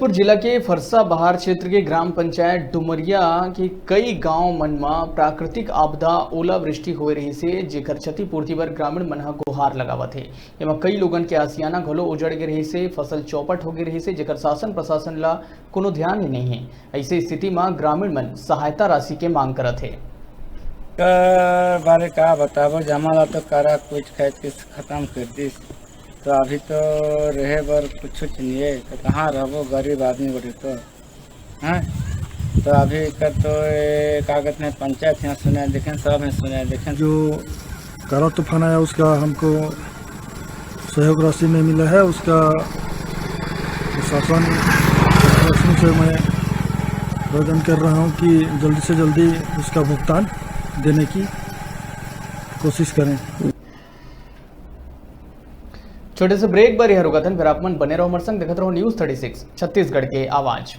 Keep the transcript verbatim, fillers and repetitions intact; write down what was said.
जशपुर जिला के फरसाबहार क्षेत्र के ग्राम पंचायत डुमरिया के कई गांव मन म प्राकृतिक आपदा ओलावृष्टि होए रहिस हे, जेकर क्षतिपूर्ति बर ग्रामीण मन ह गुहार लगावत हे। एमा कई लोगन के आसियाना घलो उजड़ गे रहिस हे, फसल चौपट हो गे रहिस हे, जेकर शासन प्रशासन ल कोनो ध्यान ही नहीं हे। ऐसे स्थिति म ग्रामीण मन सहायता राशि के मांग करत हे। कर बारे का बताबो, जमा ला तो करा कुछ खाए के खत्म कर दिस, तो अभी तो रहे बर कुछ नहीं है, तो कहाँ रहबो गरीब आदमी बड़े तो, हैं? तो अभी कर तो ये कागज में पंचायत यहाँ सुनाए देखें, सब में सुनाए देखें। जो काला तूफान आया, उसका हमको सहयोग राशि नहीं मिला है। उसका प्रशासन, प्रशासन से मैं आवेदन कर रहा हूँ कि जल्दी से जल्दी उसका भुगतान देने की कोशिश करें। छोटे से ब्रेक बर यहाँ रुकत हन, फिर आप मन बने रहो हमर संग, देखत रहो News Thirty Six छत्तीसगढ़ के आवाज।